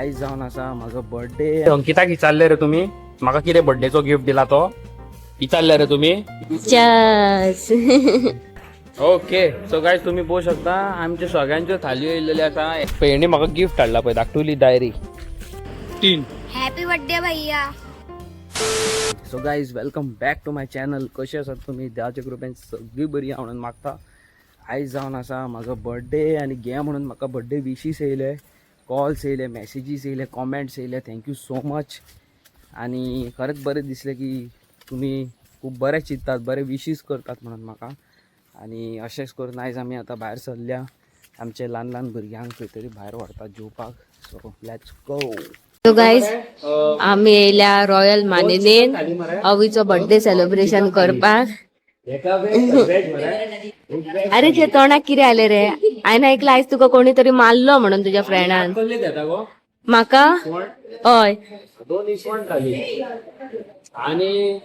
आयज जावन आसा म्हाजो बर्थडे. अंकिताक विचारले रे तुमी म्हाका कितें बर्थडेचो गिफ्ट दिला तो विचारले रे तुमी? चस. ओके, सो गायज, तुम्ही पळोवंक शकता आमच्या सगळ्यांच्यो थालयो येयल्लेल्यो आसा. हेणी म्हाका गिफ्ट हाडला पळय, धाकटुली डायरी तीन. हॅपी बर्थडे भैया. So guys, welcome back to my channel. कशे आसात तुमी? देवाच्या कृपेन सगळीं बरी आहा म्हणून मागता. आयज जावन आसा म्हाजो बर्थडे आनी गे म्हणून म्हाका बर्थडे विशीस येयले, कॉल्स येयले, मॅसेजीस येयले, कॉमेंट्स येयले. Thank you so much. आनी खरेंच बरें दिसलें की तुमी खूब बरें चिंततात, बरे विशीस करतात म्हणून म्हाका. आनी अशेंच करून आयज आमी आतां भायर सरल्या, आमचे ल्हान ल्हान भुरग्यांक खंय तरी भायर व्हरतात जेवपाक. So let's go. So guys, आमी येयल्या रॉयल मानेनेन अवीचो बर्थडे सेलिब्रेशन करपाक. अरे, ते तोंडाक कितें आले रे? हांवें ऐकलं आयज तुका कोणी तरी मारलो म्हणून तुझ्या फ्रेंडान. कसले देता गो? म्हाका? हय. दोन इसवण थाली आणि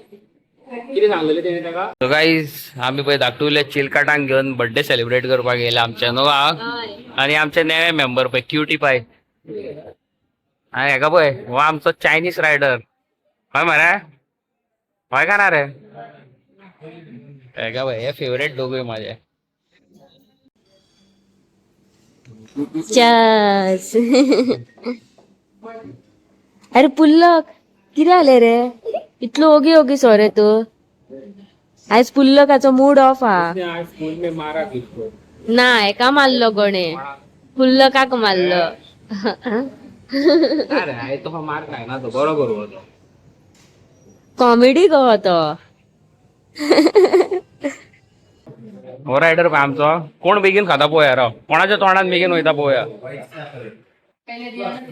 कितें सांगलेलें तेणी ताका? सो गायज, आमी पळय धाकटुल्या चिलकाटांक घेवन बर्थडे सेलिब्रेट करपाक येयले आमच्या न्हू. आनी आमचे नवे मेंबर पळय, क्युटी पाय. आनी हेका पळय, हो आमचो चायनीज रायडर. हय मरे, हय का ना रे? हेका पळय, हे फेवरेट दोगूय माझे. चस. अरे पुल्लक, कितें आले रे? इतलो ओगी ओगी सो रे तूं आयज. पुल्लकाचो मूड ऑफ हा. स्कूल में मारा किसको? ना, हेका मारलो कोणे, पुल्लकाक मारलो. अरे, आयज तो मार खायना तो, बरो करू तो. कॉमेडी गो तो. हो रायडर पळय आमचो, कोण बेगीन खाता पळोवया. राव, कोणाच्या तोंडात बेगीन वयता पळोवया.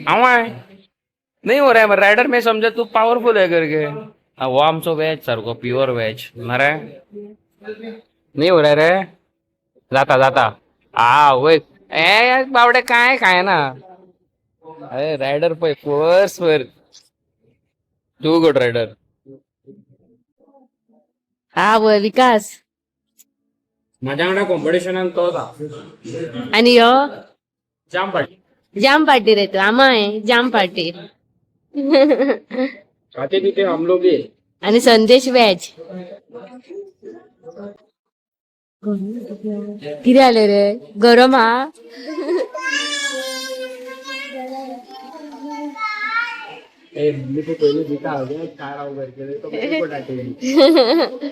हांव नहीं हो रहा है रायडर, मैं समझा तू पावरफुल है करके. हा, हो आमचो वेज, सारको प्युअर वेज मरे. नहीं हो रहा रे, जाता जाता. हा वय, ए बावडे, काय खायना. अरे, रायडर पळय, फर्स्ट वर टू गुड रायडर. हा वय विकास. माझ्या वांगडा कॉम्पिटिशनान तो आणि यो जाम पाटी. जाम पार्टी रे तू, आमाय जाम पार्टी. खाते पिते हम लोग भी. आणि संदेश वेज. किती आले रे? गरम हा. ए, मम्मी को पहिले दिखा काय राव करके तो मेरे को डांटेगी.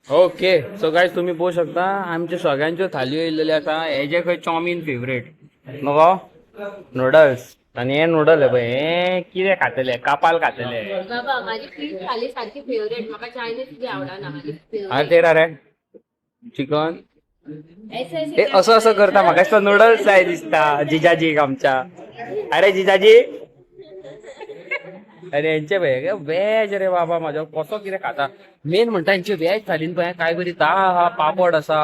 ओके, सो गायज, तुम्ही पळोवंक शकता आमच्या सगळ्यांच्यो थालयो येयल्लेल्यो आसा. हेजे खंय चावमीन फेवरेट न्हू, नुडल्स. आनी हे नुडल पळय, हे कितें खातले? कापाल खातले. बाबा, माझी फिश थाली सारखी फेवरेट. म्हाका चायनीज बी आवडना, माझी. आनी ते रे चिकन हे असं असं करता. म्हाका दिसता नुडल्स जाय दिसता जिजाजीक आमच्या. अरे जिजाजी, अरे यांचे पळय वेज रे बाबा, म्हाजो कसो कितें खाता. मेन म्हणटा हेंची वेज थालीन पळय काय बरी दाळ आहा, पापड आसा,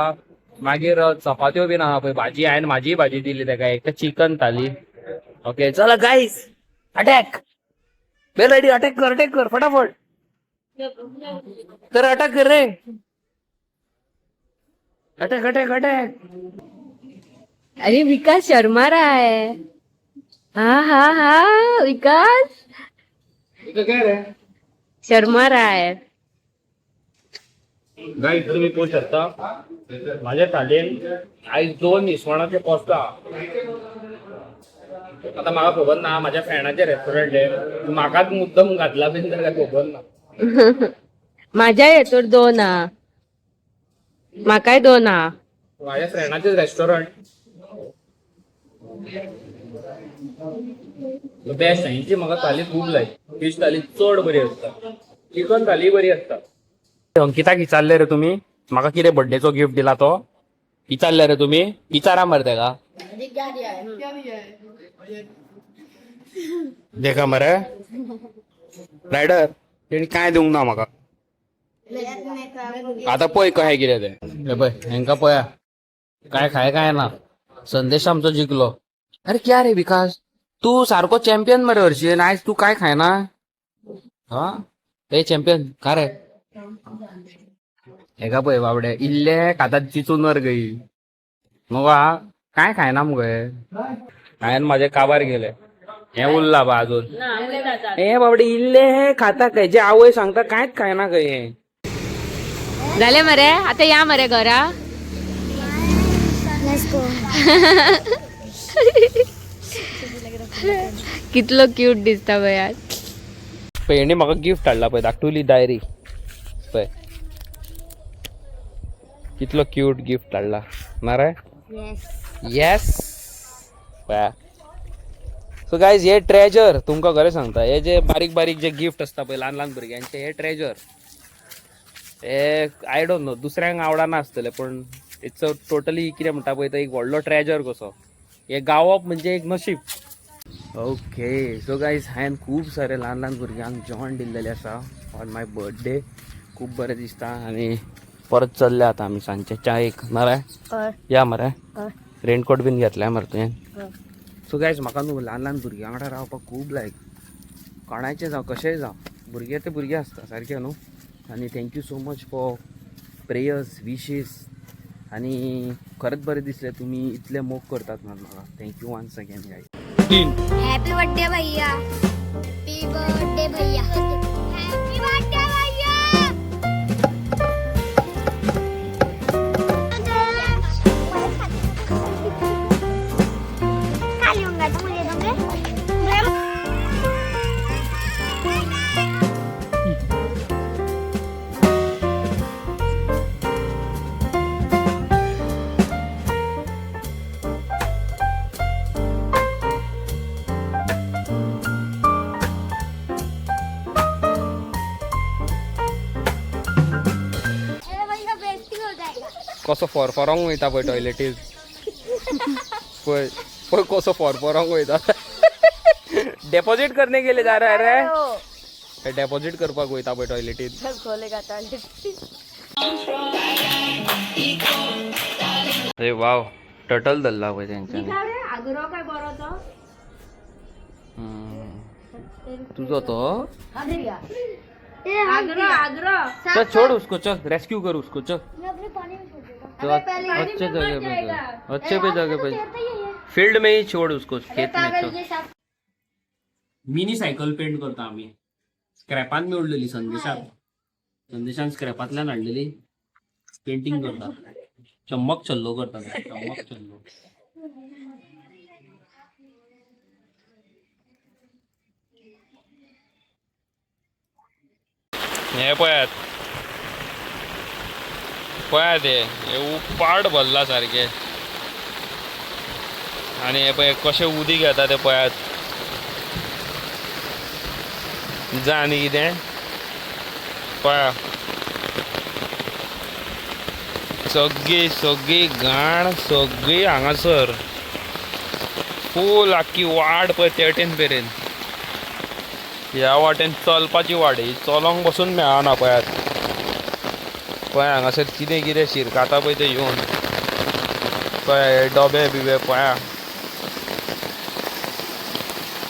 मागीर चपात्यो बीन आहा पळय, भाजी. हांवें म्हाजीय भाजी दिली ताका एक चिकन थाली. ओके, चला गायस, अटॅक बेल रेडी. अटॅक कर, अटॅक कर फटाफट. तर अटॅक कर रे, अटॅक अटॅक अटॅक. अरे, विकास शर्मा रहा है. हा हा हा, विकास. काय रे? शर्मा रहा है. गाईज, तुम्ही पोहू शकता माझ्या थालीन आयज दोन इसवणाचे पोस्ता. आता म्हाका खबर ना, माझ्या फ्रेंडाचे रेस्टॉरंट आहे, म्हाकाच मुद्दम घातला बीन जाल्यार खबर ना. माझ्या हेतूर दोन हा, म्हाकाय दोन हा. माझ्या फ्रेंडाचे रेस्टॉरंट बेस्ट. हेंची म्हाका थाली खूब लायक. फिश थाली चड बरी आसता, चिकन थाली बरी आसता. अंकिताक विचारले रे तुमी म्हाका कितें बर्थडेचो गिफ्ट दिला तो? विचारले रे तुमी? विचारा मरे ताका. देखा मरे रायडर, तेणी काय दिवंक ना म्हाका. आता पळय कशें कितें तें. हे पळय, हेंका पळया, काय खाय काय ना. संदेश आमचो जिखलो. अरे, क्या रे विकास, तू सारको चॅम्पियन मरे हरशी आनी आयज तू काय खायना? हा, ए चॅम्पियन का रे? हेका पळय बाबडे, इल्ले खातात चिचून वर गई मग. हा काय खायना मुगो हे? हांवें म्हाजे काबार गेले. हे उरला बा अजून. हे बाबडे इल्ले खाता काय जे आवय सांगता कांयच खायना खंय हे. जाले मरे, आता या मरे घरा. Let's go. कितलो क्यूट दिसता बया. पळय हेणी म्हाका गिफ्ट हाडला पळय, धाकटुली डायरी पळय, कितलो क्यूट गिफ्ट हाडला ना रे. येस. येस. पळया. सो गायज, हे ट्रेजर तुमकां खरें सांगता, हे जे बारीक बारीक जे गिफ्ट आसता पळय ल्हान ल्हान भुरग्यांचे, हे ट्रेजर. हे I don't know दुसऱ्यांक आवडना आसतलें, पूण it's a totally कितें म्हणटा पळय तो एक व्हडलो ट्रेजर कसो. हे गावप म्हणजे एक नशीब. ओके, सो गायज, हांवें खूब सारे ल्हान ल्हान भुरग्यांक जेवण दिल्लेलें आसा ऑन my birthday. खूब बरें दिसता. आनी परत चल्ले आतां आमी सांजचे च्यायेक ना रे? या मरे? रेनकोट बीन घेतलाय मरे तुवें? सो गायज, म्हाका न्हू ल्हान ल्हान भुरग्यां वांगडा रावपाक खूब लायक. कोणाचें जावं कशेंय जावं, भुरगे ते भुरगे आसता सारके न्हू. आनी thank you so much for prayers, wishes. आनी खरेंच बरें दिसलें तुमी इतले मोग करतात म्हणून म्हाका. Thank you once again guys. Happy birthday भैया. हॅपी बर्थडे भैया. हॅपी बर्थडे भैया. खा लूंगा तो मुझे दोगे. अरे भैया, बेइज्जती हो जाएगा. कसो फरफरोंक वयता पळय टॉयलेटीर, पळय पळय कसो फरफरोंक वयता. डेपॉझिट करने के लिए जा रहा है रे, डेपॉझिट करपाक वयता पळय टॉयलेटीर. अरे वाव, टटल धरला पळय तेंच्यानी. आग्रो काय बरो तो. तुजो तो. आग्रो आग्रो. चल छोड़ उसको, चल रेस्क्यू कर उसको, चल. मैं अपने पानी में छोड़ दूंगा. तो अच्छे जगह पे चल, अच्छे पे जगह पे. तैरता ही है. फील्ड में ही छोड़ उसको, खेत में पागल चल. ये सब. मिनी सायकल पेंट करता आमी. स्क्रॅपान मेळलेली संदेशान, संदेशान स्क्रॅपांतल्यान हाडलेली. पेंटिंग करता, चम्मक चल्लो करता, चम्मक चल्लो. हे पळयात, पळयात, हे उपाट भरला सारखे. आनी हे पळय कशें उदीक येता तें पळयात. जा आनी कितें पळया, सगळी सगळी घाण सगळी हांगासर फूल आख्खी वाट पळय तेटेन मेरेन. ह्या वाटेन चलपाची वाट ही चलोंक बसून मेळना. पळयात पळय हांगासर कितें कितें शिरकाता पळय तें येवन. पळय हे डबे बिबे पळया.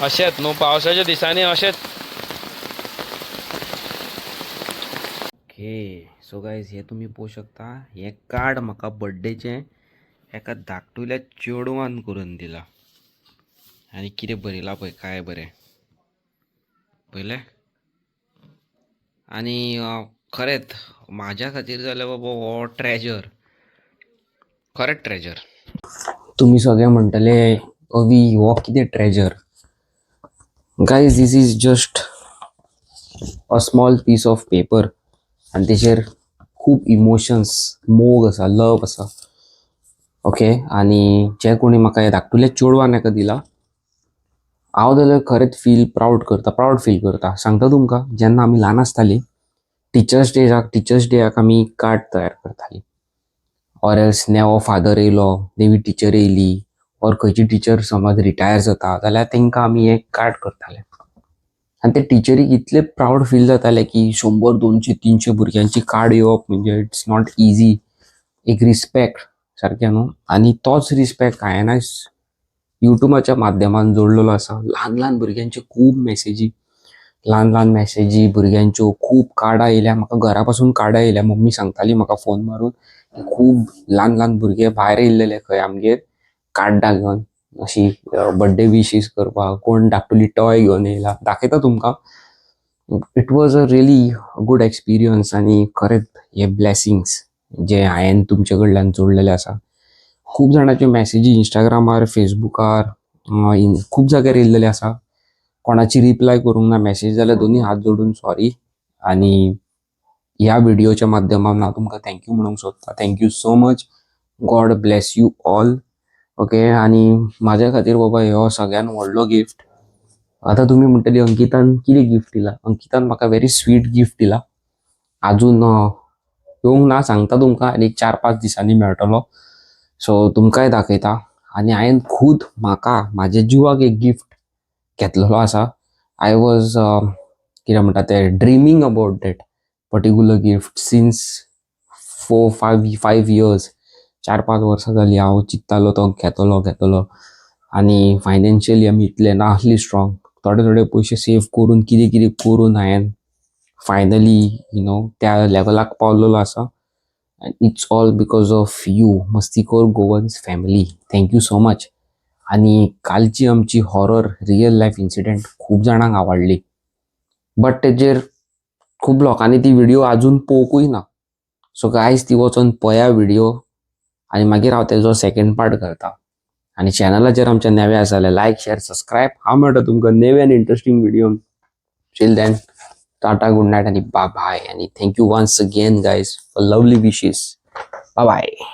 अशेंच न्हू पावसाच्या दिसांनी अशेंच. ओके, सो गायज, हे तुमी पळोवंक शकता, हें कार्ड म्हाका बड्डेचें एका धाकटुल्या चेडवान करून दिलां. आनी कितें बरयलां पळय, काय बरें पळयलें. आनी खरेंच म्हाज्या खातीर जाल्यार बाबा हो ट्रेजर, खरेंच ट्रेजर. तुमी सगळे म्हणटले, अवी हो कितें treasure? Guys, this is just a small piece of paper आनी तेचेर खूब इमोशन्स, मोग आसा, लव आसा. ओके, आनी जे कोणी म्हाका हें धाकटुल्या चेडवान एका दिलां, हांव जाल्यार खरेंच फील प्रावड करता, प्रावड फील करता. सांगता तुमकां, जेन्ना आमी ल्हान आसतालीं, टिचर्स डेजाक आमी कार्ड तयार करतालीं. ऑर एल्स नेवो फादर येयलो, नेवी टिचर येयली, ऑर खंयची टिचर समज रिटायर जाता जाल्यार तांकां आमी एक कार्ड करताले. आनी ते टिचरीक इतले प्रावड फील जाताले की 100, 200, 300 भुरग्यांची कार्ड येवप म्हणजे it's not easy. एक रिस्पेक्ट सारकें न्हू. आनी तोच रिस्पेक्ट हांवें आयज युट्यूबाच्या माध्यमान जोडलेलो आसा. ल्हान ल्हान भुरग्यांच्यो खूब मॅसेजी, ल्हान ल्हान मॅसेजी भुरग्यांच्यो, खूब कार्डां येयल्या म्हाका. घरा पासून कार्डां येयल्या. मम्मी सांगताली म्हाका फोन मारून की खूब ल्हान ल्हान भुरगे भायर येयल्लेले खंय आमगेर कार्डां घेवन. अशी बड्डे विशीस करपाक. कोण धाकटुली टॉय घेवन येयला, दाखयता तुमकां. It was a really good experience. आनी खरेंच हे ब्लेसिंग्स जे हांवें तुमचे कडल्यान जोडलेले आसा. खूब जाणाच्यो मॅसेजी इंस्टाग्रामार, फेसबुकार, खूब जाग्यार येयल्लेले आसा. कोणाची रिप्लाय करूंक ना मॅसेज जाल्यार दोनी हात जोडून सॉरी. आनी ह्या व्हिडिओच्या माध्यमान हांव तुमकां thank you म्हणूंक सोदता. Thank you so much. God bless you all. Okay, आनी म्हाज्या खातीर बाबा हो सगळ्यान व्हडलो गिफ्ट. आतां तुमी म्हणटली, अंकितान कितें गिफ्ट दिला? अंकितान म्हाका व्हेरी स्वीट गिफ्ट दिला. आजून येवंक ना, सांगता तुमकां, आनी 4-5 दिसांनी मेळटलो. सो तुमकांय दाखयता. आनी हांवें खूद म्हाका म्हाज्या जिवाक एक गिफ्ट घेतलेलो आसा. I was, कितें म्हणटा ते, dreaming about that particular gift since 4 5 5 years. 4-5 वर्सां जालीं हांव चिंत्तालो तो घेतलो घेतलो. आनी फायनान्शियली आमी इतले नासली स्ट्रॉंग. थोडे थोडे पयशे सेव करून, कितें कितें करून हांवें फायनली you know त्या लेवलाक पावलेलो आसा. And it's all because of you, मस्तीखोर Goans family. Thank you so much. आनी कालची आमची हॉरर रियल लायफ इन्सिडेंट खूब जाणांक आवडली, बट तेजेर खूब लोकांनी ती व्हिडिओ अजून पळोवंकूय ना. सो गायज, ती वचोन पळया व्हिडिओ आनी मागीर हांव तेजो सेकंड पार्ट करता. आनी चॅनलाचेर आमच्या नवे आसा जाल्यार लायक, शेअर, सबस्क्रायब. हांव मेळटा तुमकां नवे आनी interesting video. Till then, tata, good night आनी बाय बाय. आनी thank you once again, guys, for lovely wishes. Bye bye.